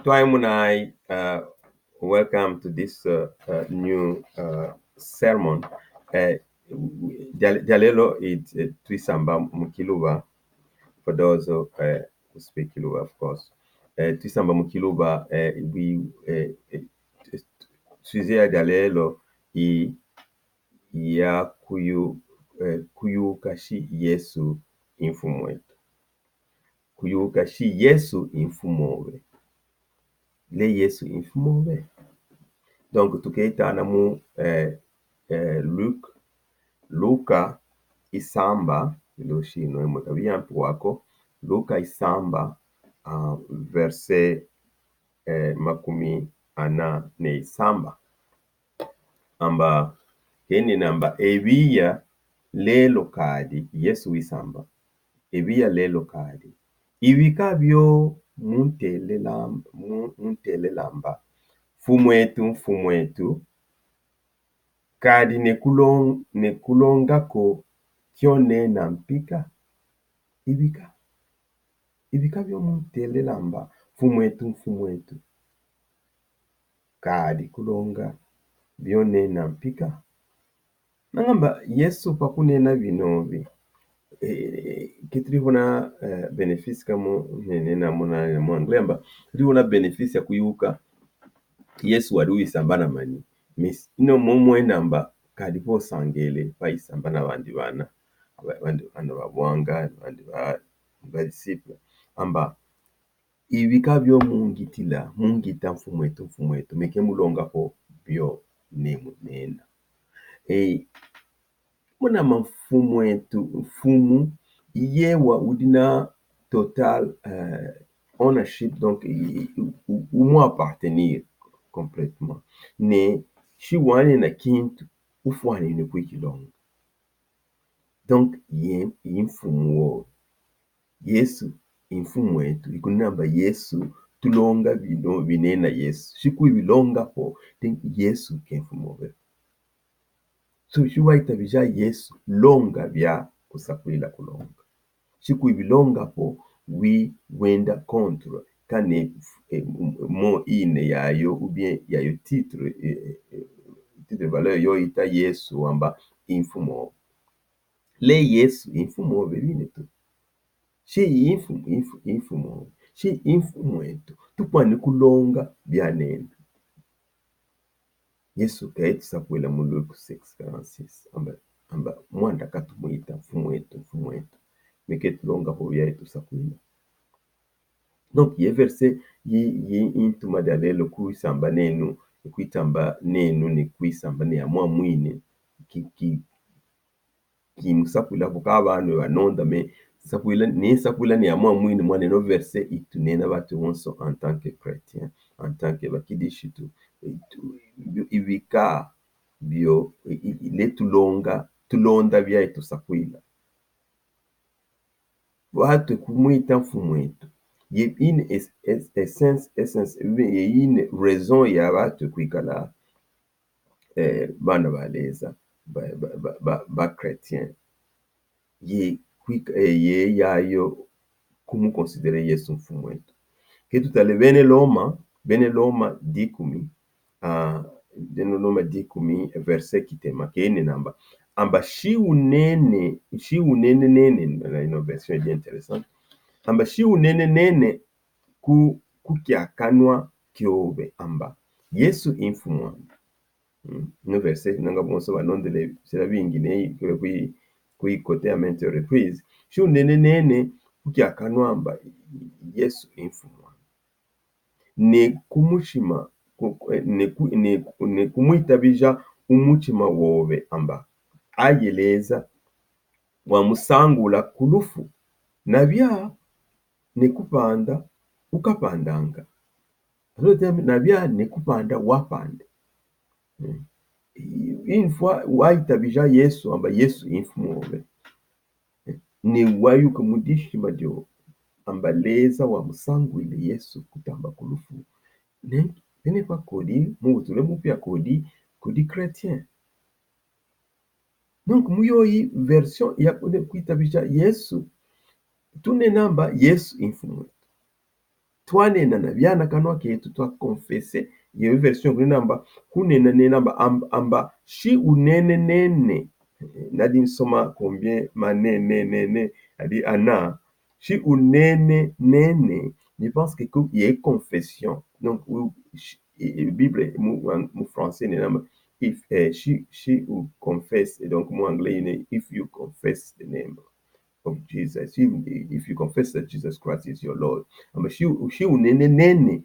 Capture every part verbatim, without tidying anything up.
Twaimuna, uh, welcome to this uh, uh, new uh, sermon. Uh, dia lelo i, uh, twisamba mu Kiluba, for those uh, who speak Kiluba, of course. Uh, twisamba mu Kiluba, uh, we, uh, uh, sujet ya dia lelo i ya kuyu, eh, kuyuka si Yesu i Mfumu eto. Kuyuka si Yesu i Mfumu obe. Le Yesu i Mfumu obe. Donc, tukeitana mu, eh, eh, Luc, Luka isamba, ilo sino emwe kabia mpuwako, Luka isamba, ah, verset, eh, makumi ana ne isamba. Amba, keni namba, ebiya lelo kadi, Yesu wisamba. Ebiya lelo kadi. Ibika bio muntelela, mu-, muntelelamba. Mfumu eto, Mfumu eto. Kadi nekulong-, nekulonga ko kio nena mpika. Ibika. Ibika bio muntelelamba. Mfumu eto, Mfumu eto. Kadi kulonga bio nena mpika. Nangamba Yesu pa kunena binobi. Eh, ke tudi hona, eh, bénéfice kamu nene na mona na mona. Nglemba, tudi hona bénéfice ya kuyuka Yesu wadi wisamba na mani. Misi, ino momo enamba kadi po sangele pa isamba na bandi bana. Ba-, bandi bana ba bwanga, bandi ba, ba disciple. Amba, ibika bio mungitila, mungita Mfumu eto, Mfumu eto, me ke mulonga ko bio ne munena. E, muna ma Mfumu eto, Mfumu, i ye wa udi na total, eh, ownership, donc, i, i, u, u mu appartenir complètement. Ne, si wanena kintu, ufwanene kwi kilonga. Donc, ye, i Mfumu wo. Yesu, i Mfumu eto, i kunamba Yesu, tulonga bino, binena Yesu. Si kwi bilonga po, then Yesu ke Mfumu obe. So, si waitabija Yesu, longa bia kusakwila kulonga. Si kwi bilonga po, wi wenda contre, kane, eh, mo ine yayo, ou bien yayo titre, eh, eh, titre valeur yo ita Yesu, amba i Mfumu obe. Le Yesu i Mfumu obe bine tu. Si i Mfumu, i Mfu-, i Mfumu obe. Si i Mfumu eto. Tukwani kulonga bia nena. Yesu ke tusakwila mu Luke six quarante-six. Amba, amba, mwanda ka tumwita Mfumu eto, Mfumu eto. Me ke tulonga ho bia tusakwila. Donc, ye verset, ye, ye intuma dia lelo kwisamba nenu, kwisamba nenu, ni kwisamba ni amwa mwini, ki, ki, ki musakwila vo ka banu banonda, me sakwila, ni sakwila ni amwa mwini, mwa neno verset itunena batu bonso en tant que chrétien, en tant que bakidishitu, itu, ibika bio, i, i, le tulonga, tulonda bia itusakwila. Batwe kumwita Mfumu eto. Ye ine es-, es-, essence, essence, ye ine raison ya batwe kwikala, eh, bana ba Leza, ba, ba, ba, ba, ba chrétien. Ye kwik-, eh, ye yayo kumu considérer Yesu Mfumu eto. Ke tutale bene Loma, bene Loma dikumi, ah, bene Loma dikumi, verset kitema, kene namba. Amba si unene, si unene nene, na ino version bien intéressante. Amba si unene nene ku, ku kiakanwa kiobe amba Yesu i Mfumu ame. Mm. Ino verset, nanga bonso banondele, sila bingi ne, kule kui, kui côté à maintes reprises. Si unene nene ku kiakanwa amba Yesu i Mfumu ame. Ne ku mutima, ku, ku, ne ku, ne, ne kumwitabija u mutima wobe amba aye Leza wamusangula ku lufu, nabia ne kupanda ukapandanga. Nabia ne kupanda wapande. Mm. Une fois wayitabija Yesu, amba Yesu i Mfumu obe, ne wayuka mu ditima dio amba Leza wamusangwile Yesu kutamba ku lufu, ne, nene pa kodi, mu butule mupia kodi, kodi chrétien. Donc, mu yoyi version ya kwitabija Yesu, tunena amba Yesu i Mfumu eto. Twanena na biana kanwa ketu, twa confesser. Yeyo version kunena amba, kunena nena amba, amb-, amba, si unene nene. Nadi nsoma combien ma nene nene, adi ana. Si unene nene, je pense que, que il y a confession. Donc, ou, si, e, e, Bible, mu, mu français, nena amba, if, eh, si, si u confess, et donc, mu anglais, il est, if you confess the name of Jesus, if, if you confess that Jesus Christ is your Lord. Amba si, si unene nene,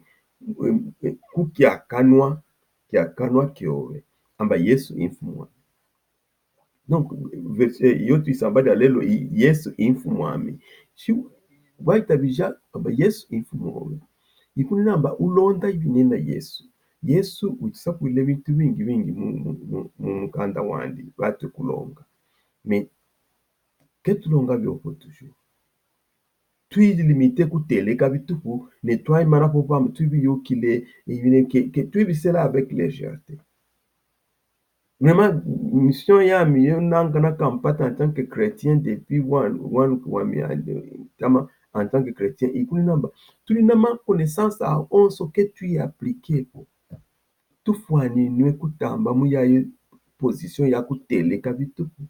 em, em, ku kia kanwa, kia kanwa kiove, amba Yesu i mfumu wami. Donc, verset, eh, yo twisamba dia lelo, i, Yesu i mfumu wami. Si waitabija amba Yesu i mfumu wove, ikunena amba ulonda binena Yesu. Yesu utusakwile bintu bingi bingi mu, mu, mu, mu mukanda wandi, batwe kulonga. Mais, ke tulonga bio ko toujours. Twi limiter kuteleka bituku, ne twai mana po bamba twi biyukile, et bien que, que twi bisela avec légèreté. Vraiment, mission yami yo nanga na kampata en tant que chrétien depuis one, one, one mi ande, tama en tant que chrétien, ikunena amba, tuli na ma connaissance a onso ke twi appliquer po. Tufwani nwe kutamba mu yayo position ya kuteleka bituku,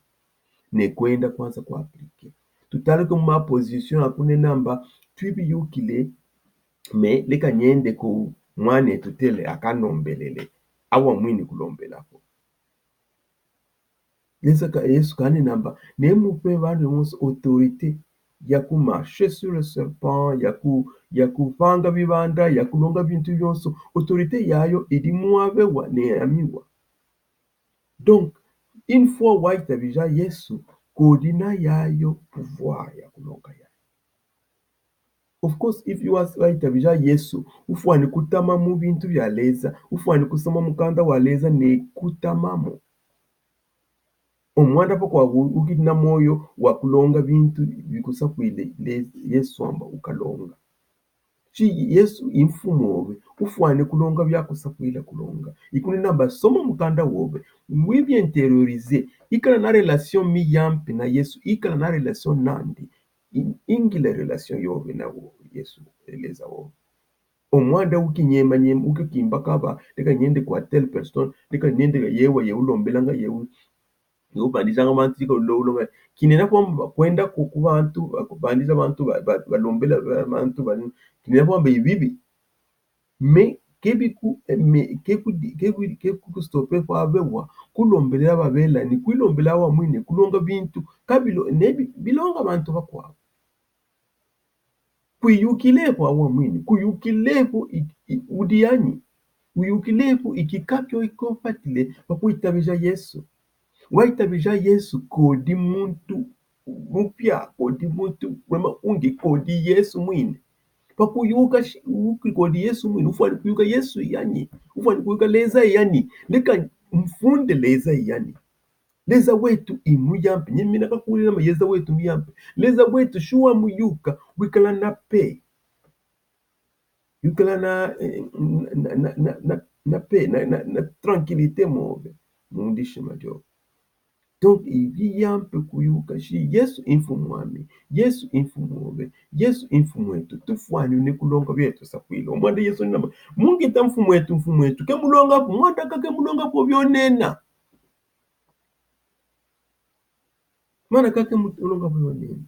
ne kwenda kwanza ku appliquer. Tutala ko ma position akunena amba, twi biyukile, mais leka nyende ku mwanetu tele akanombelele. Awa mwini kulombela ko. Yesu ka, Yesu kanena amba, ne mupe bantu bonso autorité ya ku marcher sur le serpent, ya ku, ya kuvanga bibanda, ya kulonga bintu bionso. Autorité yayo idi mwave wa ne ami wa. Donc, une fois waitabija Yesu, kodi na yayo pouvoir ya kulonga yayo. Of course, if you are, waitabija Yesu, ufwani kutama mu bintu bia Leza, ufwani kusoma mukanda wa Leza ne kutama mo. Omwanda po kwa u-, ukidi na moyo wa kulonga bintu bikusakwile le-, Yesu amba ukalonga. Si Yesu i mfumu ove, ufwani kulonga bia kusakwila kulonga. Ikunena amba soma mukanda wove, wi bien intérioriser, ikala na relation miyampe na Yesu, ikala na relation nandi. In-, ingila relation yove na wo, Yesu, Leza wove. Omwanda ukinyema nyema, ukikimbaka amba, leka nyende kwa telle personne, leka nyende ka yewa, ye ulombelanga, ye u-, ye ubandijanga bantu, leka ulo-, ulonga. Kinena kwamba kwenda ku, ku bantu, kubandija bantu, ba, ba, balombela, ba, bantu, ba, kinena kwamba i bibi. Mais, ke biku, eh, mais, ke ku di-, ke ku, ke ku stopper kwa bewa, kulombelela babelani, kwilombela wamwini, kulonga bintu, ka bilo-, ne bi-, bilonga bantu bakwawu. Kwiyukila ko wamwini, kwiyukila ko i, i, udi yani, kwiyukila ko i kikapyo iko mpatile, pa kwitabija Yesu. Waitabija Yesu, kodi muntu mupya, kodi muntu wema ungi, kodi Yesu mwini. Pa kuyuka shi-, uki kodi Yesu mwini, ufwani kuyuka Yesu yani, ufwani kuyuka Leza yani. Leka mfunde Leza yani. Leza wetu i muyampe, nyimina kakuli na ma Leza wetu muyampe. Leza wetu si wamuyuka, wikala na paix. Yukala na, eh, na, na, na, na, na paix, na, na, na tranquillité move, mu ndishima dio. Donc, i biyampe kuyuka si Yesu i mfumu wami, Yesu i mfumu wove, Yesu i mfumu wetu, tufwani ne kulonga bietu sakwila. Omwanda Yesu namba, mungita mfumu wetu, mfumu wetu, ke mulonga po, mwanda ka ke mulonga po bionena. Mana ka ke mulonga po bionena.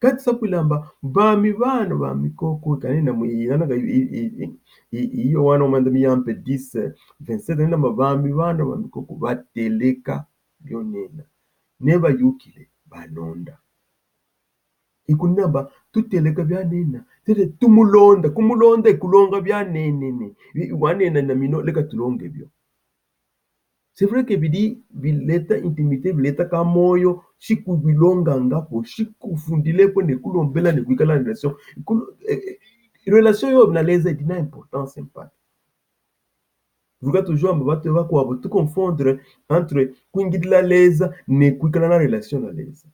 Kati sakwila amba, bami bana, bami koko, kanena mu i, nana ka i, i, i, i, i Yoana omwanda miyampe dix, vingt-sept, nena amba, bami bana, bami koko, bateleka bionena. Ne bayukile, banonda. Ikunena amba, tuteleka bianena, tele tumulonda, kumulonda, i kulonga bianenene. I, i wanena na mino, leka tulonge bio. C'est vrai que bidi bileta intimité, bileta ka moyo, si kubilonganga po, si kufundile po ne kulombela ne kwikala na relation. Kul-, eh, eh, relation yo na Leza idina importance mpata. Vuka toujours amba batu bakwawu tu confondre entre kwingidila Leza ne kwikala na relation na Leza.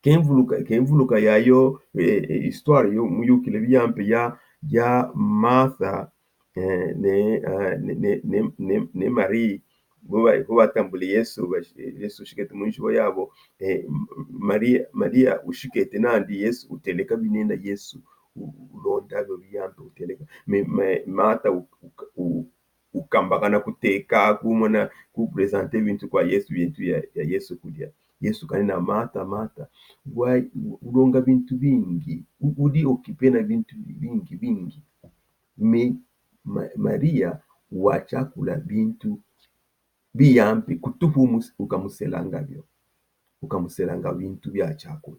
Ke mvuluka, ke mvuluka yayo, eh, eh, histoire yo, muyukile biyampe ya, ya Martha, eh, ne, eh, ne, ne, ne, ne, ne Marie. Bo ba, bo batambuli Yesu, ba, Yesu ushikete mu nzibo yabo, eh, Maria, Maria ushikete nandi Yesu, uteleka binena Yesu, u-, ulonda byo biyampe uteleka. Mais, mais Marta u-, u-, u-, ukambakana kuteka, kumona, kuprésenter bintu kwa Yesu, bintu ya, ya Yesu kudia. Yesu kanena: Marta, Marta, wa, u-, ulonga bintu bingi, u-, udi occupé na bintu bingi, bingi. Mais Ma-, Maria wachakula bintu biyampe, kutuhu mus-, ukamuselanga byo. Ukamuselanga bintu bya chakula.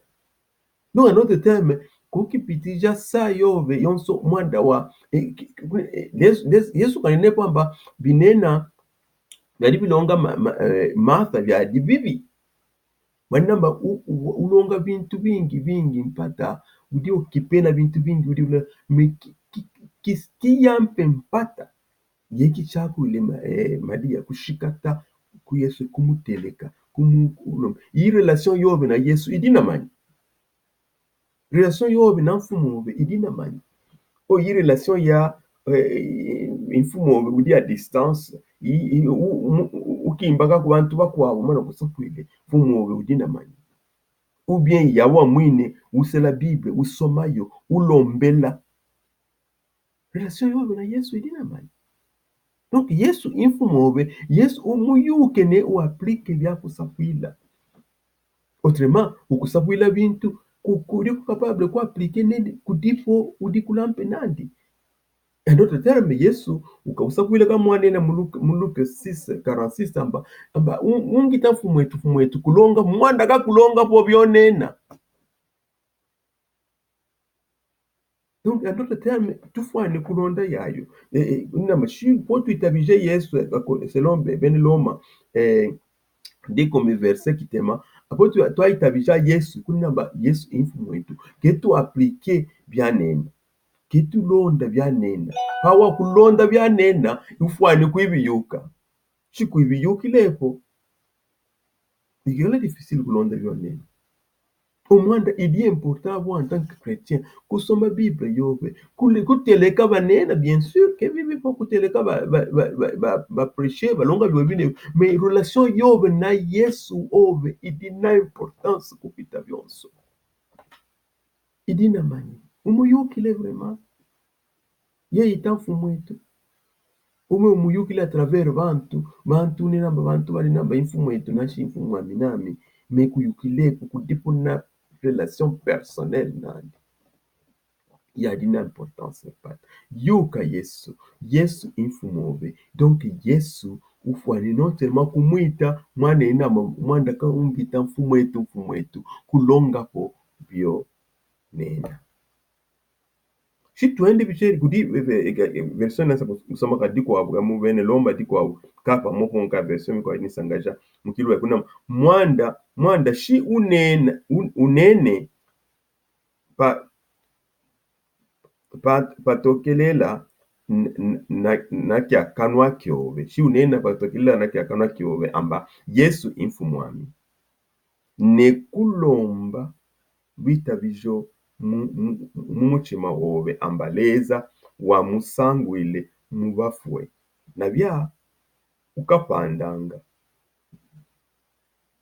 Donc, en d'autres termes, kukipitija saa yobe yonso mwanda wa, eh, ki-, ki-, eh, Yesu, Yesu, Yesu kanene kwamba binena byadi bilonga ma-, ma-, eh, Martha byadi bibi. Mwanamba u-, u-, ulonga bintu bingi, bingi mpata, udi occupé na bintu bingi, udi ule, mais ki-, ki-, ki-, kiyampe mpata. Ye kichakwile Ma-, eh, Maria kushikata ku Yesu, kumuteleka, kumu-, kumu-, i relation yobe na Yesu idi na manyi? Relation yobe na mfumu obe idi na manyi? O i relation ya, eh, mfumu obe udi à distance, i, i, u-, u-, u-, ukimbaka ku bantu bakwawu, mana kusakwile, mfumu obe udi na manyi? Ou bien ya wamwine, usela Bible, usoma yo, ulombela. Relation yobe na Yesu idi na manyi? Donc, Yesu i mfumu obe, Yesu umuyuke ne uapplique byakusakwila. Autrement, ukusakwila bintu, ku-, kudi ku capable kuapplique ne kudipo udi kulampe nandi. En d'autres termes, Yesu, uka-, usakwila ka mwanena mu Luke, mu Luke six quarante-six, amba, amba, un-, ungita mfumu etu, mfumu etu, kulonga, mwanda kakulonga po byonena. Donc, en d'autres termes, tufwani kulonda yayo. Eh, eh, nama shi po twitabije Yesu, eh, ako-, selon be-, bene Loma, eh, dix comme verset kitema, apo tu-, twayitabija Yesu, kunamba Yesu i mfumu etu. Ke tuapplique byanena. Ke tulonda byanena. Pawa kulonda byanena, ufwani kwibiyuka. Shi kwibiyukile po. Ikala difficile kulonda byonena. Omwanda, il est important avo en tant que chrétien, kusoma Bible yobe, kule-, kuteleka banena, bien sûr, ke bibi po kuteleka ba, ba, ba, ba, ba, ba prêcher, balonga byobe bine, mais relation yobe na Yesu obe, idi na importance kupita byonso. Idi na manyi? Umuyukile vraiment? Ye ita mfumu etu. Ume umuyukile à travers bantu, bantu ni namba, bantu bali namba i mfumu etu, nanshi i mfumu ami nami, mais kuyukile ku kudipo na relation personnelle nandi. Yadi na importance mpata. Yuka Yesu. Yesu i mfumu obe. Donc Yesu ufwani non seulement kumwita, mwanena ma-, mwanda ka ungita mfumu etu, mfumu etu, kulonga po byonena. Shi twende biche kudi, eh, eh, eh, version nasa kus-, kusoma ka dikwawu, ka mu bene Loma dikwawu, kapa moko nka version mi kwa ni sangaja, mu kilu kuna, mwanda, mwanda shi unene, un-, unene, pa-, pa-, patokelela n-, n-, na, na kya kanwa kyobe. Shi unene patokelela na kya kanwa kyobe, amba Yesu i mfumu ami. Ne kulomba lwitabijo mu, mu, mu muchima wobe, amba Leza wamusangwile mu bafwe. Na bya ukapandanga.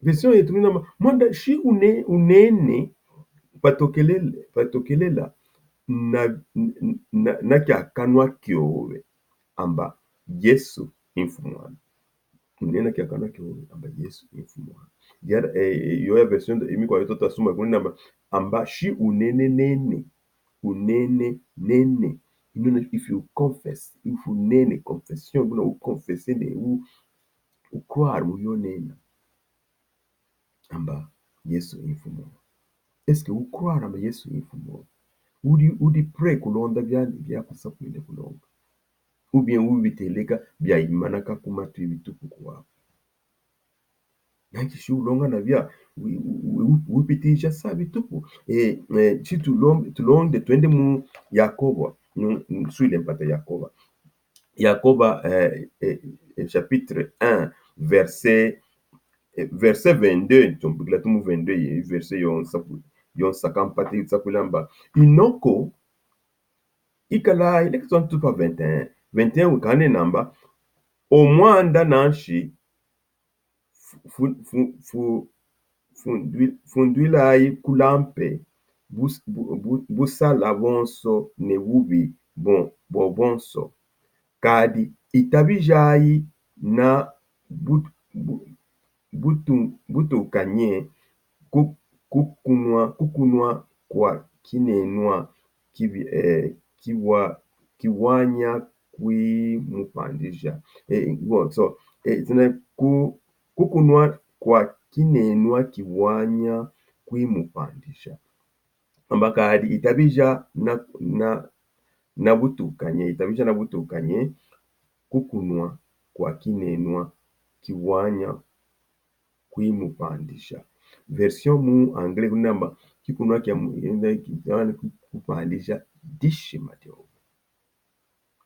Version yetu nina ma-, mwanda shi une-, unene patokelela, patokelela na, na, na kya kanwa kyobe, amba Yesu i mfumu ami. Unene kya kanwa kyobe, amba Yesu i mfumu ami. Yara, eh, eh, yo ya version de, imi kwa yoto tasuma, kunina amba, amba shi unene nene, unene nene. You know, if you confess, if unene, confession, kuna u confesser ne, u, u croire mu byonena. Amba Yesu i mfumu. Est-ce que u croire amba Yesu i mfumu? Udi, udi prêt kulonda bya, bya kusakwile kulonga? Ou bien ubiteleka bya imanaka ku matu ibituku kuwawu? Nanki shi ulonga na bya, wi-, wi-, wi-, wipitija sa bituku. Eh, eh, shi tulom-, tulonde twende mu Yakoba, nu-, nswile mpata Yakoba. Yakoba, eh, eh, eh, chapitre un, verset, eh, verset vingt-deux, tumbikila tumu vingt-deux, ye, verset yonsa ku-, yonsa kampate yitsa kulamba. Inoko, ikala, ileke twantu pa vingt et un, vingt et un, ukane namba, omwanda nanshi, fu-, fu-, fu-, fu-, fundwi-, fundwilayi kulampe, bus-, bu-, bu-, busala bonso ne bubi bon-, bwabwonso. Kadi itabijayi na bu-, bu-, butu-, butukanye ku-, kukunwa, kukunwa kwa kinenwa kibi-, eh, kiwa-, kiwanya kwimupandija. Eh, bon, so, eh, zina ku-, kukunwa kwa kinenwa kiwanya kwimupandija. Amba kadi itabija na, na, na butukanye, itabija na butukanye, kukunwa kwa kinenwa kiwanya kwimupandija. Version mu anglais kuni namba, kikunwa kia mu-, kupandija dishima diobe.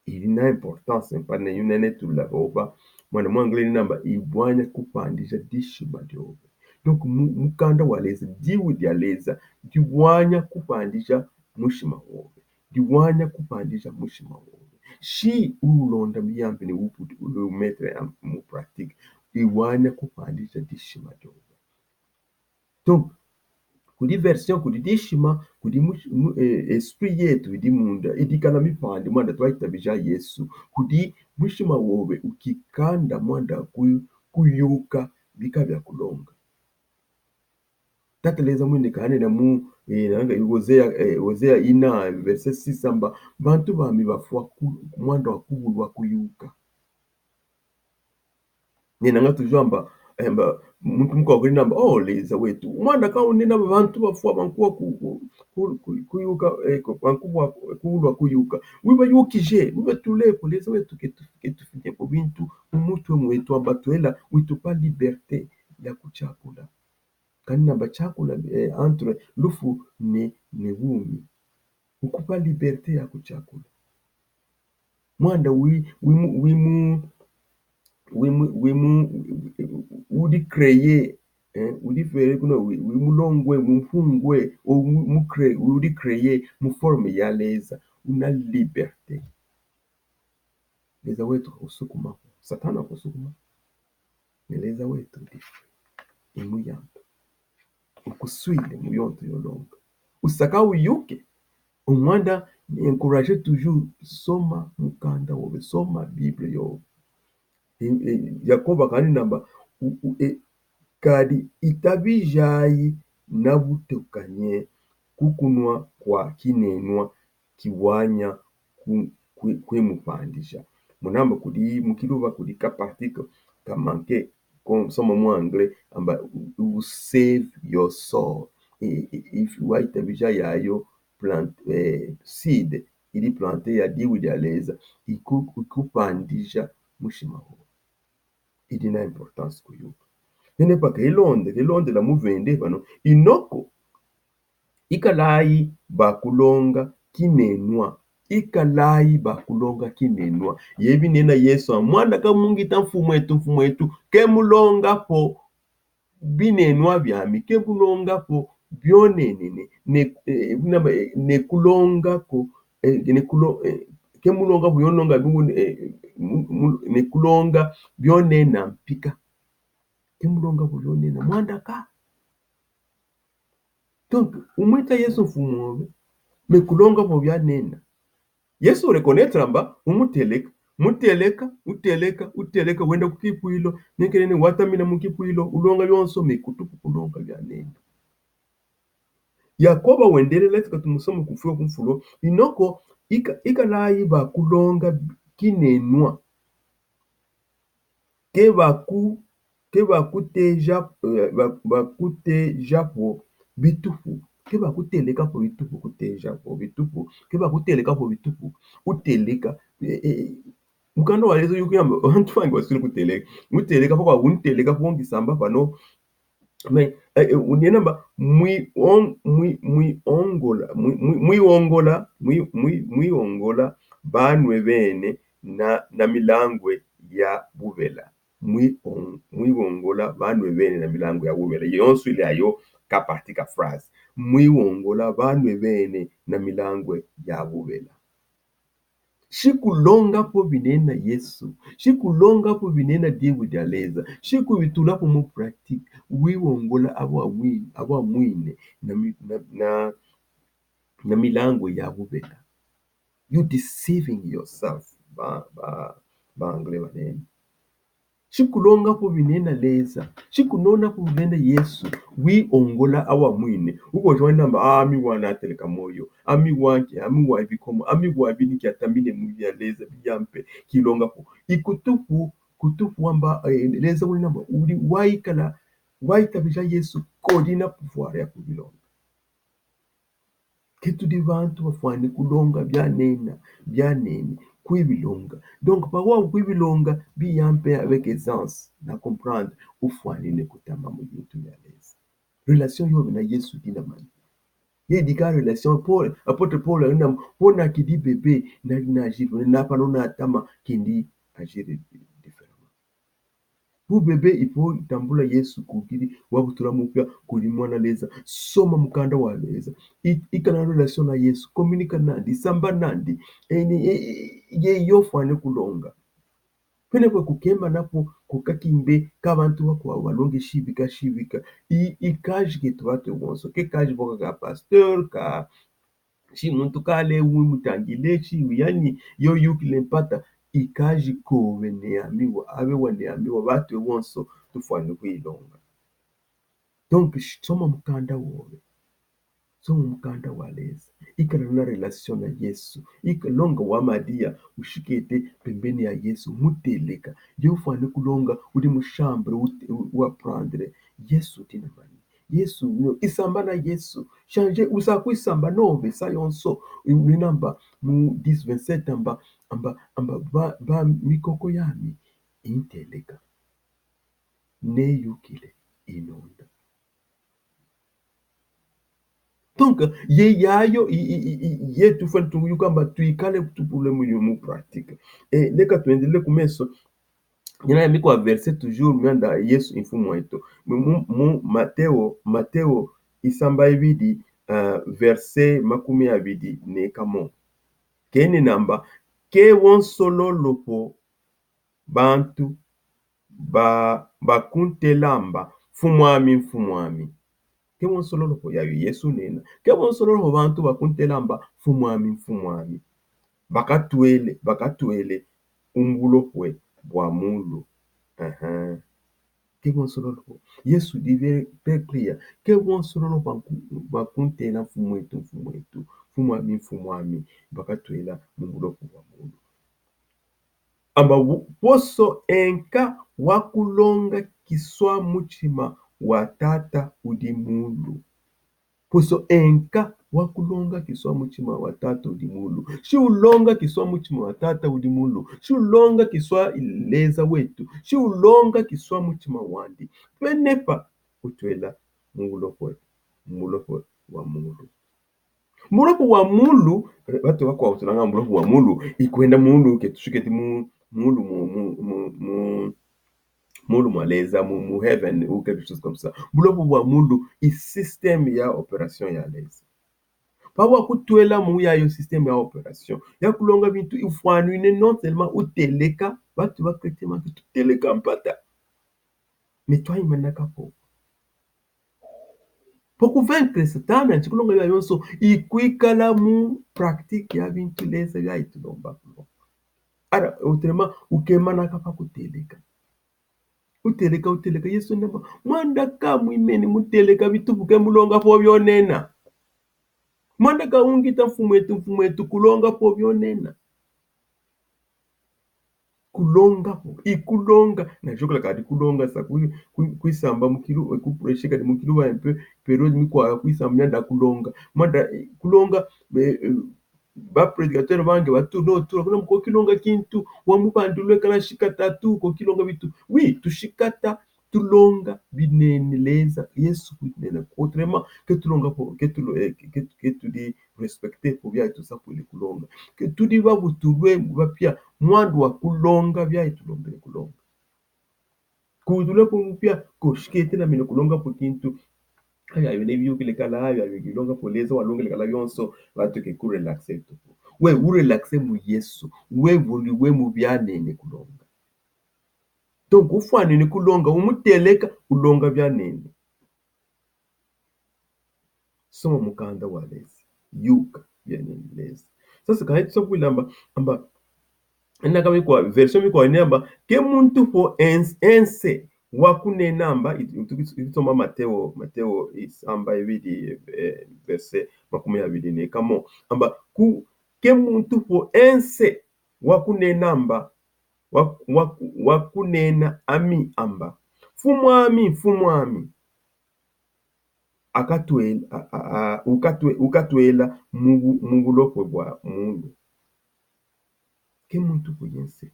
Idi na importance, mpa ne yuna ne tulaba oba. Mwana mu anglais ni namba, iwanya kupandija dishima diobe. Donc, mu-, mukanda wa Leza, diwu dia Leza, diwanya kupandija mushima wobe. Diwanya kupandija mushima wobe. Si ulonda miyambi ne upu-, u-, u mettre en, mu pratique, iwanya kupandija dishima diobe. Donc, kudi version, kudi dishima, kudi mu-, mu-, eh, esprit yetu idi munda, idikala mipandi, mwanda twayitabija Yesu, kudi mushima wobe ukikanda mwanda ku-, kuyuka bika bia kulonga. Tata Leza mwene kanena mu, eh, nanga Hosea, eh, Hosea ina, verset six amba, bantu bami bafwa ku-, mwanda wa kubulwa kuyuka. Nena nga tujua amba, eh, amba, muntu mukwa kuli namba, oh, Leza wetu. Mwanda ka unena amba bantu bafwa bankuwa ku-, ku-, ku-, ku-, kuyuka, eh, ku-, bankuwa ku-, kubulwa kuyuka. Wibayukije, wibatuleko, Leza wetu, ke tu-, ke tufinepo bintu mu mutwe mwetu amba twela, witupa liberté ya kuchakula. Kani namba chakula, eh, entre lufu ne, ne bumi. Ukupa liberté ya kuchakula. Mwanda wi-, wimu-, wimu-, wimu-, wimu-, udi créer, eh, udi faire kuna wi-, wimulongwe, mumfungwe, o mu-, mu créer, udi créer mu forme ya Leza. Una liberté. Leza wetu kakusukuma ko. Satana kakusukuma. Ni Leza wetu ndi. Imuyamba. Ukuswile mu yonso yolonga. Usaka uyuke. Umwanda, ni encourager toujours, soma mukanda wobe, soma Bible yobe. E, e, Yakoba kani namba, u-, u-, e, kadi itabijayi na butukanye kukunwa kwa kinenwa kiwanya ku-, kwi-, kwimupandisha. Mu namba kudi, mu kiluba kudi ka partie ka manquer, comme soma mu anglais, amba, "You save your soul." I-, i-, if wayitabija yayo plant, eh, seed, idi plante ya diwi dia Leza, iku-, ikupandisha mushima wo. Idi na importance kuyuka. Nene pa ke ilonde, ke ilonde la muvende pano. Inoko, ikalayi bakulonga kinenwa. Ikalayi bakulonga kinenwa. Yebi nena Yesu, a mwanda ka mungita mfumwetu, mfumwetu, ke mulonga po binenwa biami, ke mulonga po bionene, ne, ne, eh, nama, eh, ne kulonga ko, eh, ne kulo-, eh, ke mulonga po biononga, eh, mu-, mu-, ne kulonga bionena mpika. Ke mulonga po bionena, mwanda ka. Donc, umwita Yesu mfumu wobe, me kulonga po bianena. Yesu ureconnaître amba, umuteleka, muteleka, uteleka, uteleka, wenda ku kipwilo, nenkelene watamina mu kipwilo, ulonga bionso, me kutupu kulonga bianena. Yakoba wendelela, tika tumusoma kufika ku mfulo, inoko, ika-, ikalayi bakulonga kinenwa. Ke baku-, ke bakuteja, eh, ba-, bakuteja po bitupu. Ke bakuteleka po bitupu, kuteja po bitupu. Ke bakuteleka po bitupu, uteleka. Eh, eh, mukanda wa Leza yukuyamba, antu bangi baswile kuteleka. Uteleka, pa kwa unteleka po ngisamba pano. Mais, eh, eh, unena amba, mwi on-, mwi-, mwiongola, mwi-, mwi-, mwiongola, mwi-, mwi-, mwiongola banwe bene na, na milangwe ya bubela. Mwi-, on-, mwiongola banwe bene na milangwe ya bubela. Yonso ile ayo ka partie ka phrase. Mwiongola banwe bene na milangwe ya bubela. Shi kulonga po binena Yesu, shi kulonga po binena diwi dia Leza, shi kubitula po mu pratique, wiongola abo amwi-, abo amwine na mi-, na, na, na milangu ya bubela. You deceiving yourself. Ba, ba, ba anglais banene. Shi kulonga pu binena Leza. Shi kunona pu binena Yesu. Wi ongola awa mwine. Uko jwani namba, ah, ami wa nateleka moyo. Ami wa nki, ami wa bikomo. Ami wa bini kiatamine mu bia Leza, bia mpe. Kilonga pu. Ikutupu, kutupu wamba, eh, Leza wuli namba. Uli waikala, waitabija Yesu. Kodi na pouvoir ya kubilonga. Ke tudi bantu bafwani kulonga bianena, bianene, kwibilonga. Donc, pa wa kwibilonga, bia mpe avec aisance, na comprendre, ufwanine kutama mu bintu bia Leza. Relation yobe na Yesu dina mani. Ye dika relation, Paul, apôtre Paul, na, pona kidi bébé, na, na jibu, na pano na tama, kindi agir différemment. Bu bébé, il faut tambula Yesu kukidi, wabutula mupya, kuli mwana Leza. Soma mukanda wa Leza. I, ikala na relation na Yesu. Communique nandi, samba nandi. E, ni, e, e, ye yo fwane kulonga. Pene kwe kukemba napo kukakimbe ka bantu bakwawu balonge shibika, shibika. I, i kaji ketu batu bonso. Ke kaji boka ka pasteur, ka Shi muntu kale wu mutangile, shi wu yani, yo yukile mpata, i kaji ko bene ami wa, abe wane ami wa, batu wonso tufwani kwilonga. Donc, shi-, soma mukanda wobe. Soma mukanda wa Leza. Ikala na relation na Yesu. Ika longa wa Maria, ushikete pembeni ya Yesu, muteleka. Yo fwani kulonga, udi mu chambre, ute-, u-, u apprendre. Yesu dina mani. Yesu, no, isamba na Yesu. Changer, usa kwisamba, no, besa yonso. Ni namba, mu dix vingt-sept amba, amba, amba, ba, ba mikoko yami, inteleka. Neyukile, inonda. Donc, ye yayo, i, i, i, i, ye tufwani tuyuka amba tuikale tupule mu, mu pratique. E, leka twendele ku meso. Yina ya mikwa verset toujours, mianda Yesu i Mfumu eto. Mu, mu, mu Mateo, Mateo isamba ibidi, ah, verset makumi abidi ne kamwe. Keni namba, ke wonsololo po bantu ba, bakuntela amba, Mfumu'ami, Mfumu'ami. Ke wonsololo po, yayo Yesu nena. Ke wonsololo po bantu bakuntela amba, Mfumu'ami, Mfumu'ami. Bakatwele, bakatwele umbulopwe bwa mulu. Aha. Ke wonsololo po. Yesu di very, very clear. Ke wonsololo banku-, bakuntela Mfumu'eto, Mfumu'eto. Mfumu'ami, Mfumu'ami. Bakatwela mumbulopwe bwa mulu. Amba wu-, poso enka wakulonga kiswa mutima wa Tata udi mulu. Poso enka wakulonga kiswa mutima wa Tata udi mulu. Shi ulonga kiswa mutima wa Tata udi mulu. Shi ulonga kiswa Leza wetu. Shi ulonga kiswa mutima wandi. Penepa utwela mumbulopwe, mumbulopwe wa mulu. Mumbulopwe wa mulu, eh, batu bakwawu tulanga mumbulopwe wa mulu, ikwenda mulu, ke tushiketi mu, mulu, mu, mu, mu, mu, mulu mwa Leza, mu, mu heaven, ou quelque chose comme ça. Mumbulopwe wa mulu, i système ya opération ya Leza. Pa wakutwela mu yayo système ya opération. Ya kulonga bintu, ufwanwine non seulement uteleka, batu ba chrétien bantu tuteleka mpata. Mais twayimanaka po. Po ku vaincre Satana, nti kulonga bia bionso, i kwikala mu pratique ya bintu Leza bia itulomba kulonga. Alors, autrement, ukemanaka pa kuteleka. Uteleka, uteleka, Yesu namba, mwanda ka mwimeni muteleka bitupu ke mulonga po bionena. Mwanda ka ungita Mfumu'eto, Mfumu'eto, kulonga po bionena. Kulonga po, i kulonga. Na jokela kadi kulonga sa kwi-, kwi-, kwisamba mu kilu, eh, ku prêcher kadi mu kilu ba un peu, période mikwa kwisamba mianda kulonga. Mwanda, eh, kulonga, eh, eh, ba prédicateur bangi batula, tula, kuna ko kilonga kintu, wa mu bandu lwekala shikata tu, ko kilonga bitu. Oui, tushikata, tulonga binene Leza, Yesu kwinena. Autrement, ke tulonga po, ke tulo-, eh, ke, ke, ke tudi respecter po bia tusakwile kulonga. Ke tudi babutulwe bapia, mwandu wa kulonga bia tulombele kulonga. Kutulwe po mupia, ko shikete na mina kulonga po kintu. Aya, yo ne biyukile kala, aya, yo kilonga po Leza walongele kala bionso, batu ke ku relaxer tu. We, u relaxer mu Yesu, we voli, we mu bianene kulonga. Donc, ufwanini kulonga, umuteleka, ulonga bianene. Soma mukanda wa Leza. Yuka bia nena Leza. Sasa, ka yetu sa kwila amba, amba, na kama kwa version mi kwa namba, ke muntu fo ens-, ense wa kunena amba, itu-, itu-, itusoma Mateo, Mateo isamba ibidi, eh, verset makumi abidi ne kamo. Amba, ku, ke muntu fo ense wa kunena amba, wa, wa, wa kunena ami amba, Mfumu ami, Mfumu ami, akatwel-, a, a, a, ukatwe-, ukatwela mu bu-, mu bulokwe bwa mulu. Ke muntu fo yense.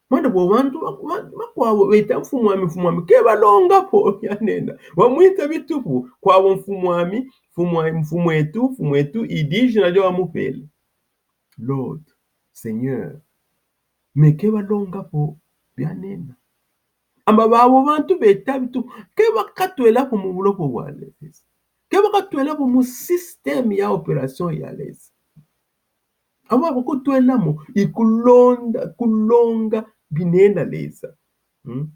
Mwanda bwa bantu ba-, ba-, bakwabo beta Mfumu ami, Mfumu ami, ke balonga fo bia nena. Bamwita bitufu, kwabo Mfumu ami, Mfumu ami, Mfumu etu, Mfumu etu, idi ijina dio bamupele. Lord, Seigneur. Mais ke balonga fo bia nena. Amba babo bantu beta bitufu, ke bakatwela fo mu bulokwe bwa Leza. Ke bakatwela fo mu système ya opération ya Leza. Amba bakutwela mo, i kulonda, kulonga binena Leza. Hmm?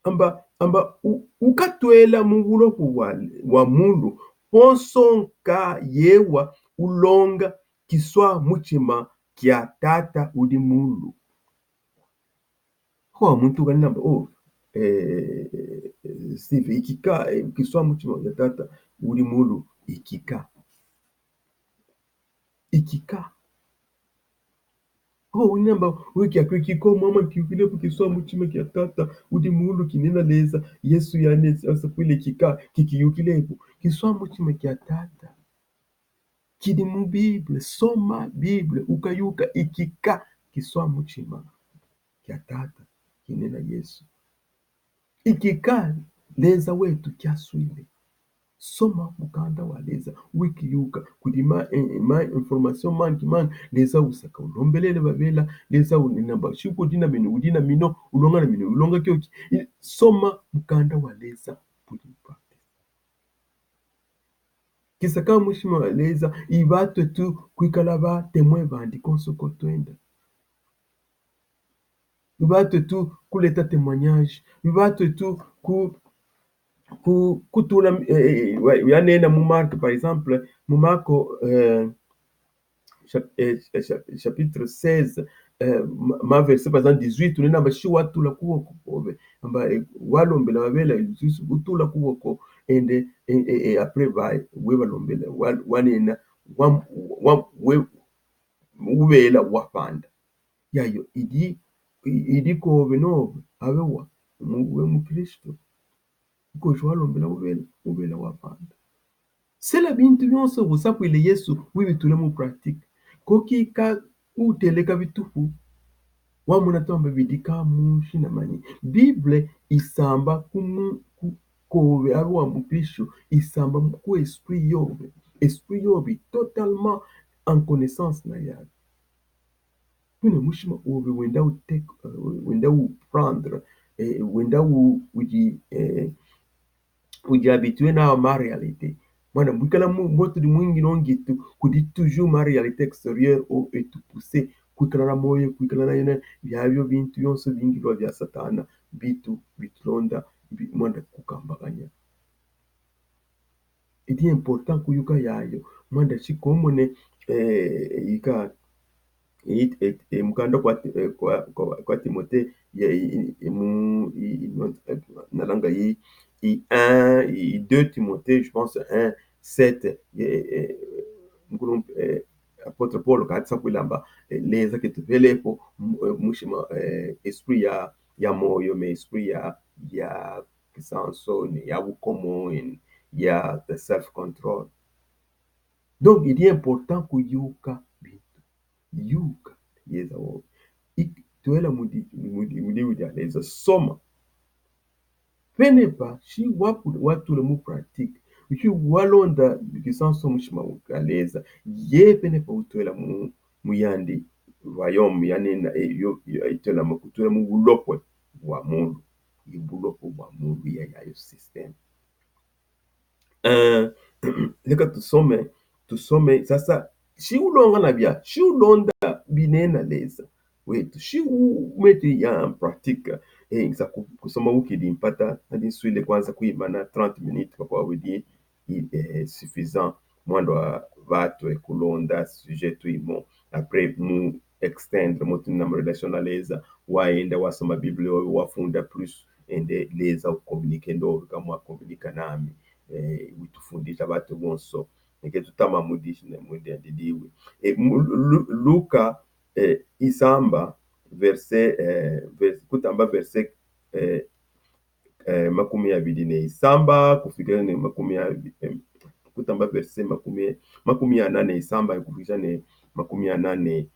Amba, amba u-, ukatwela mu bulokwe bwa, bwa mulu, fo nsonka yewa ulonga kiswa mutima kia Tata udi mulu. Kwa muntu kanina amba, oh, eh, Steve, ikika, eh, kiswa mutima kia Tata udi mulu, ikika. Ikika. Oh, unina amba, oh, kiaku ikika, mama, kiyukile pu kiswa mutima kia Tata udi mulu, kinena Leza, Yesu yandi asafwile, ikika, kikiyukile pu kiswa mutima kia Tata. Kidi mu Bible, soma Bible, ukayuka ikika, kiswa mutima kia Tata, kinena Yesu. Ikika, Leza wetu kiaswile. Soma mukanda wa Leza, wikiyuka, kudi ma, eh, ma information mangi, mangi, Leza usaka ulombelele babela, Leza unina amba, shi kudi na mino, udi na mino, ulonga na mino, ulonga kioki. I-, soma mukanda wa Leza, put in practice. Kisaka mushima wa Leza, i batwetu kwikala ba témoin bandi konso ko twenda. I batwetu kuleta témoignage. I batwetu ku, ku, kutula, eh, eh, wa, yanena mu Marc, par exemple, mu Marco, eh, chap-, eh, eh, chap-, chapitre seize, eh, ma, ma verset, par exemple, dix-huit, unena amba shi watula kuboko kobe, amba, eh, walombela babela, utula kuboko, ende, eh, eh, eh, après, ba, we balombela, wa, wanena, wa, wa, we, ubela wapanda. Yayo, idi, i-, idi kobe nobe, abe wa, mu, we mu Kristu. Koshi walombela ubela, ubela wapanda. Sela bintu bionso busafwile Yesu, wibitula mu pratique. Ko kika uteleka bitufu, wamona tamba bidika mushi na mani. Bible isamba ku mu-, ku kobe abe wa mukristu, isamba ku esprit yobe. Esprit yobe totalement en connaissance na yayo. Kuna mushima obe wenda u take, eh, wenda u prendre, eh, wenda u, udi, eh, udi habitué na ma réalité. Mwana, mwikala mu, mbotu di mwingi nongitu, kudi toujours ma réalité extérieure o etu poussé, kwikala na moyo, kwikala na yena, biabio bintu bionso bingilwa bia Satana, bitu, bitulonda, bi, mwana kukambakanya. Idi important kuyuka yayo. Mwana, shi ko mone, eh, ika, i, e, e, mukanda kwa, e, kwa, kwa, kwa Timothée, ya, i, i, mu, i, i, no, e, nalanga i, i un, i deux Timothée, je pense un sept, e, e, mukulu, e, apôtre Paul ka tisa kwila amba, e, Leza ke tuvele po, mu, e, mushima, e, esprit ya, ya moyo, mais esprit ya, ya kisansoni, ya bukomo, ya the self control. Donc, il est important kuyuka bintu. Yuka, yeza wo. Ik-, twela mudi, mudi, mudi, mudi a Leza, soma. Pene pa, shi waku-, watula mu pratique. Shi walonda kisanso mushima wa Leza. Ye pene pa utwela mu, mu yandi royaume, yandi na, e, yo, yo, itwela mu kutwela mu bulokwe bwa mulu. I bulokwe bwa mulu ya, ya yo système. Eh, leka tusome, tusome. Sasa, shi ulonga na bia, shi ulonda binena Leza wetu, shi u-, umeti ya en pratique, eh, sa ku-, kusoma wukidi mpata, nadi nswile kwanza kwimana trente minutes, bakwa widi, i, eh, suffisant. mwando wa vatu e kulonda sujet tu imo. Après, mu extendre, mo tuna mu relation na Leza, wayenda wasoma Bible, wa, wafunda plus, ende Leza ucommunique, ndo kama communique nami, eh, witufundisha vatu wonso. Neke tutama mudi, mudi andidiwi. E, mu, Lu-, Luka, eh, isamba, verset, eh, vers-, kutamba verset, eh, eh, makumi abidi ne isamba, kufikila ne makumi abi-, eh, kutamba verset makumi, makumi ana ne isamba, kufikila ne makumi ana ne,